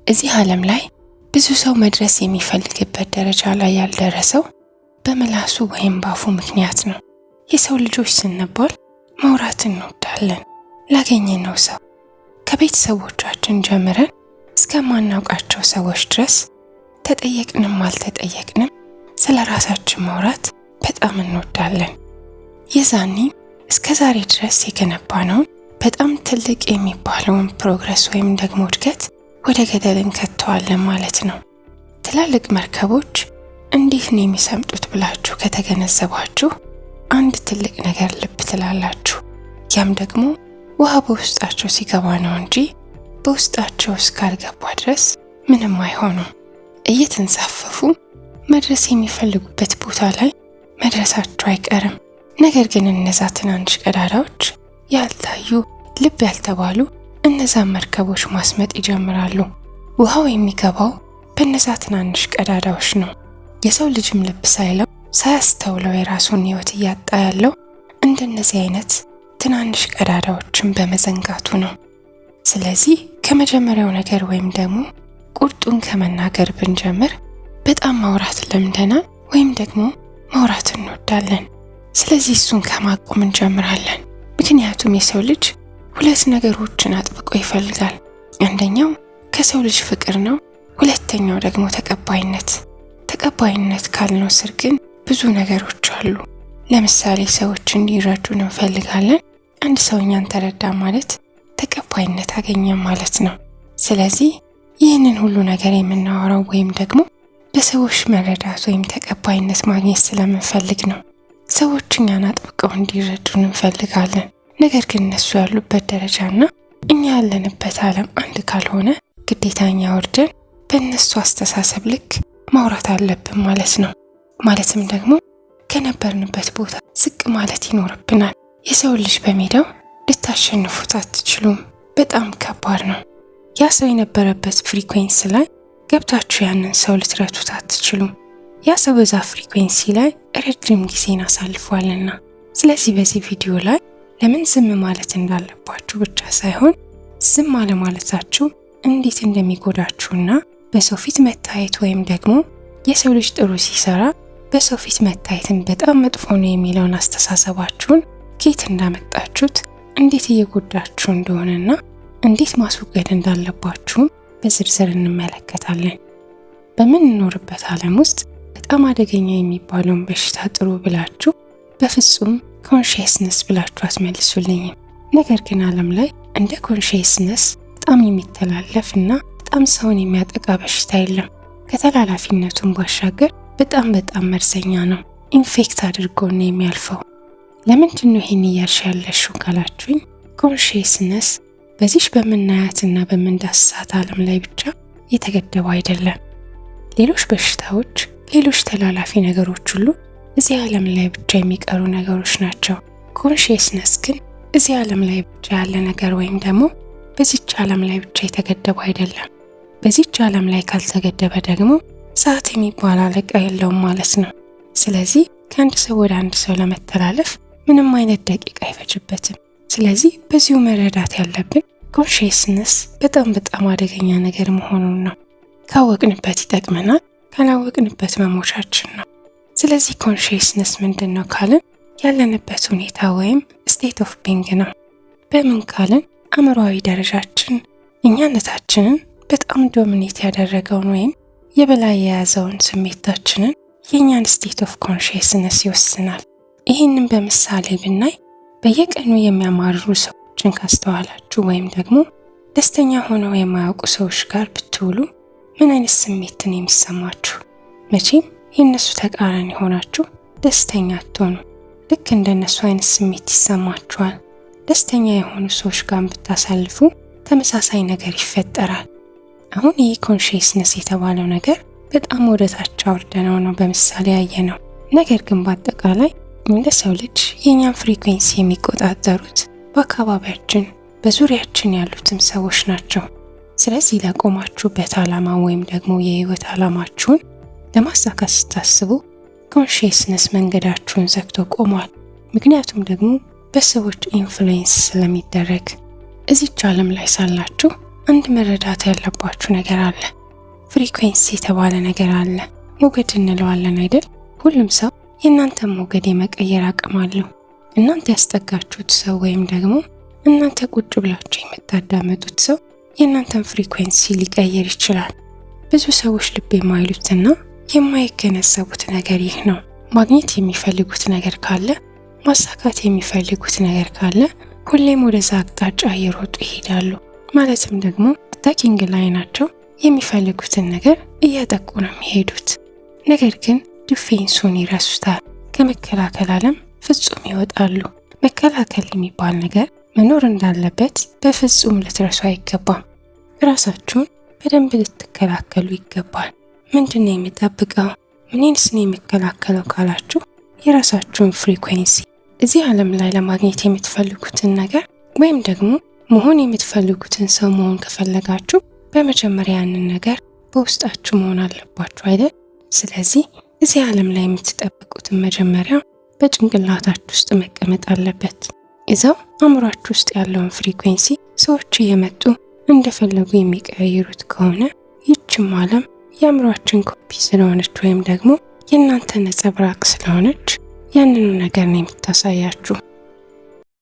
እዚህ ዓለም ላይ ብዙ ሰው መድረስ የሚፈልግበት ደረጃ ላይ ያልደረሰው በምላሱ ወይም ባፉ ምክንያት ነው። የሰው ልጆች ስንባል ማውራት እንወዳለን። ላገኘነው ሰው ከቤተሰቦቻችን ጀምረን እስከማናውቃቸው ሰዎች ድረስ ተጠየቅንም አልተጠየቅንም ስለ ራሳችን ማውራት በጣም እንወዳለን። የዛኔ እስከ ዛሬ ድረስ የገነባነውን በጣም ትልቅ የሚባለውን progress ወይም ደግሞ እድገት ወደ ገደል እንከተዋለን ማለት ነው። ትላልቅ መርከቦች እንዴት ነው የሚሰምጡት ብላችሁ ከተገነዘባችሁ አንድ ትልቅ ነገር ልብ ትላላችሁ። ያም ደግሞ ውሃ በውስጣቸው ሲገባ ነው እንጂ በውስጣቸው እስካልገባ ድረስ ምንም አይሆኑም። እየተንሳፈፉ መድረስ የሚፈልጉበት ቦታ ላይ መድረሳቸው አይቀርም። ነገር ግን እነዛ ትናንሽ ቀዳዳዎች ያልታዩ፣ ልብ ያልተባሉ እነዛን መርከቦች ማስመጥ ይጀምራሉ። ውሃው የሚገባው በእነዛ ትናንሽ ቀዳዳዎች ነው። የሰው ልጅም ልብ ሳይለው ሳያስተውለው የራሱን ሕይወት እያጣ ያለው እንደነዚህ አይነት ትናንሽ ቀዳዳዎችን በመዘንጋቱ ነው። ስለዚህ ከመጀመሪያው ነገር ወይም ደግሞ ቁርጡን ከመናገር ብንጀምር፣ በጣም ማውራት ለምደናል ወይም ደግሞ ማውራት እንወዳለን። ስለዚህ እሱን ከማቆም እንጀምራለን። ምክንያቱም የሰው ልጅ ሁለት ነገሮችን አጥብቆ ይፈልጋል። አንደኛው ከሰው ልጅ ፍቅር ነው። ሁለተኛው ደግሞ ተቀባይነት። ተቀባይነት ካልነው ስር ግን ብዙ ነገሮች አሉ። ለምሳሌ ሰዎች እንዲረዱን እንፈልጋለን። አንድ ሰው እኛን ተረዳ ማለት ተቀባይነት አገኘ ማለት ነው። ስለዚህ ይህንን ሁሉ ነገር የምናወራው ወይም ደግሞ በሰዎች መረዳት ወይም ተቀባይነት ማግኘት ስለምንፈልግ ነው። ሰዎች እኛን አጥብቀው እንዲረዱን እንፈልጋለን። ነገር ግን እነሱ ያሉበት ደረጃና እኛ ያለንበት ዓለም አንድ ካልሆነ ግዴታ እኛ ወርደን በእነሱ አስተሳሰብ ልክ ማውራት አለብን ማለት ነው። ማለትም ደግሞ ከነበርንበት ቦታ ዝቅ ማለት ይኖርብናል። የሰው ልጅ በሜዳው ልታሸንፉት አትችሉም። በጣም ከባድ ነው። ያ ሰው የነበረበት frequency ላይ ገብታችሁ ያንን ሰው ልትረቱት አትችሉም። ያ ሰው በዛ frequency ላይ ረጅም ጊዜን አሳልፏልና። ስለዚህ በዚህ ቪዲዮ ላይ ለምን ዝም ማለት እንዳለባችሁ ብቻ ሳይሆን ዝም አለማለታችሁ እንዴት እንደሚጎዳችሁና በሰው ፊት መታየት ወይም ደግሞ የሰው ልጅ ጥሩ ሲሰራ በሰው ፊት መታየትን በጣም መጥፎ ነው የሚለውን አስተሳሰባችሁን ከየት እንዳመጣችሁት፣ እንዴት እየጎዳችሁ እንደሆነና እንዴት ማስወገድ እንዳለባችሁም በዝርዝር እንመለከታለን። በምንኖርበት ዓለም ውስጥ በጣም አደገኛ የሚባለውን በሽታ ጥሩ ብላችሁ በፍጹም consciousness ብላችሁ አትመልሱልኝም። ነገር ግን ዓለም ላይ እንደ consciousness በጣም የሚተላለፍ እና በጣም ሰውን የሚያጠቃ በሽታ የለም። ከተላላፊነቱን ባሻገር በጣም በጣም መርዘኛ ነው። Infect አድርጎ ነው የሚያልፈው። ለምንድን ነው ይሄን እያልሽ ያለሽው ካላችሁኝ፣ consciousness በዚች በምናያትና በምንዳስሳት ዓለም ላይ ብቻ የተገደበ አይደለም። ሌሎች በሽታዎች፣ ሌሎች ተላላፊ ነገሮች ሁሉ እዚህ ዓለም ላይ ብቻ የሚቀሩ ነገሮች ናቸው። Consciousness ግን እዚህ ዓለም ላይ ብቻ ያለ ነገር ወይም ደግሞ በዚች ዓለም ላይ ብቻ የተገደበ አይደለም። በዚች ዓለም ላይ ካልተገደበ ደግሞ ሰዓት የሚባል አለቃ የለውም ማለት ነው። ስለዚህ ከአንድ ሰው ወደ አንድ ሰው ለመተላለፍ ምንም አይነት ደቂቃ አይፈጅበትም። ስለዚህ በዚሁ መረዳት ያለብን consciousness በጣም በጣም አደገኛ ነገር መሆኑን ነው። ካወቅንበት ይጠቅመናል፣ ካላወቅንበት መሞቻችን ነው። ስለዚህ consciousness ምንድን ነው ካልን ያለንበት ሁኔታ ወይም state of being ነው። በምን ካልን አእምሯዊ ደረጃችን እኛነታችንን በጣም dominate ያደረገውን ወይም የበላይ የያዘውን ስሜታችንን የእኛን state of consciousness ይወስናል። ይህንን በምሳሌ ብናይ፣ በየቀኑ የሚያማርሩ ሰዎችን ካስተዋላችሁ ወይም ደግሞ ደስተኛ ሆነው የማያውቁ ሰዎች ጋር ብትውሉ ምን አይነት ስሜትን የሚሰማችሁ? መቼም የእነሱ ተቃራኒ ሆናችሁ ደስተኛ አትሆኑ። ልክ እንደነሱ አይነት ስሜት ይሰማችኋል። ደስተኛ የሆኑ ሰዎች ጋር ብታሳልፉ ተመሳሳይ ነገር ይፈጠራል። አሁን ይህ consciousness የተባለው ነገር በጣም ወደ ታች አውርደነው ነው በምሳሌ ያየነው። ነገር ግን በአጠቃላይ እንደ ሰው ልጅ የእኛን frequency የሚቆጣጠሩት በአካባቢያችን በዙሪያችን ያሉትም ሰዎች ናቸው። ስለዚህ ለቆማችሁበት ዓላማ ወይም ደግሞ የህይወት ዓላማችሁን ለማሳካት ስታስቡ consciousness መንገዳችሁን ዘግቶ ቆሟል። ምክንያቱም ደግሞ በሰዎች influence ስለሚደረግ። እዚች ዓለም ላይ ሳላችሁ አንድ መረዳት ያለባችሁ ነገር አለ። Frequency የተባለ ነገር አለ። ሞገድ እንለዋለን አይደል? ሁሉም ሰው የእናንተን ሞገድ የመቀየር አቅም አለው። እናንተ ያስጠጋችሁት ሰው ወይም ደግሞ እናንተ ቁጭ ብላችሁ የምታዳመጡት ሰው የእናንተን frequency ሊቀይር ይችላል። ብዙ ሰዎች ልብ የማይሉትና የማይገነዘቡት ነገር ይህ ነው። ማግኘት የሚፈልጉት ነገር ካለ፣ ማሳካት የሚፈልጉት ነገር ካለ ሁሌም ወደዛ አቅጣጫ እየሮጡ ይሄዳሉ። ማለትም ደግሞ attacking ላይ ናቸው። የሚፈልጉትን ነገር እያጠቁ ነው የሚሄዱት። ነገር ግን defense ኡን ይረሱታል። ከመከላከል ዓለም ፍጹም ይወጣሉ። መከላከል የሚባል ነገር መኖር እንዳለበት በፍጹም ልትረሱ አይገባም። ራሳችሁን በደንብ ልትከላከሉ ይገባል። ምንድን ነው የሚጠብቀው? ምኔንስ ነው የሚከላከለው ካላችሁ የራሳችሁን frequency፣ እዚህ ዓለም ላይ ለማግኘት የምትፈልጉትን ነገር ወይም ደግሞ መሆን የምትፈልጉትን ሰው መሆን ከፈለጋችሁ በመጀመሪያ ያንን ነገር በውስጣችሁ መሆን አለባችሁ አይደል? ስለዚህ እዚህ ዓለም ላይ የምትጠብቁትን መጀመሪያ በጭንቅላታችሁ ውስጥ መቀመጥ አለበት። እዛው አእምሯችሁ ውስጥ ያለውን frequency ሰዎች እየመጡ እንደፈለጉ የሚቀያይሩት ከሆነ፣ ይችም ዓለም የአእምሯችን ኮፒ ስለሆነች ወይም ደግሞ የእናንተ ነጸብራቅ ስለሆነች ያንኑ ነገር ነው የምታሳያችሁ።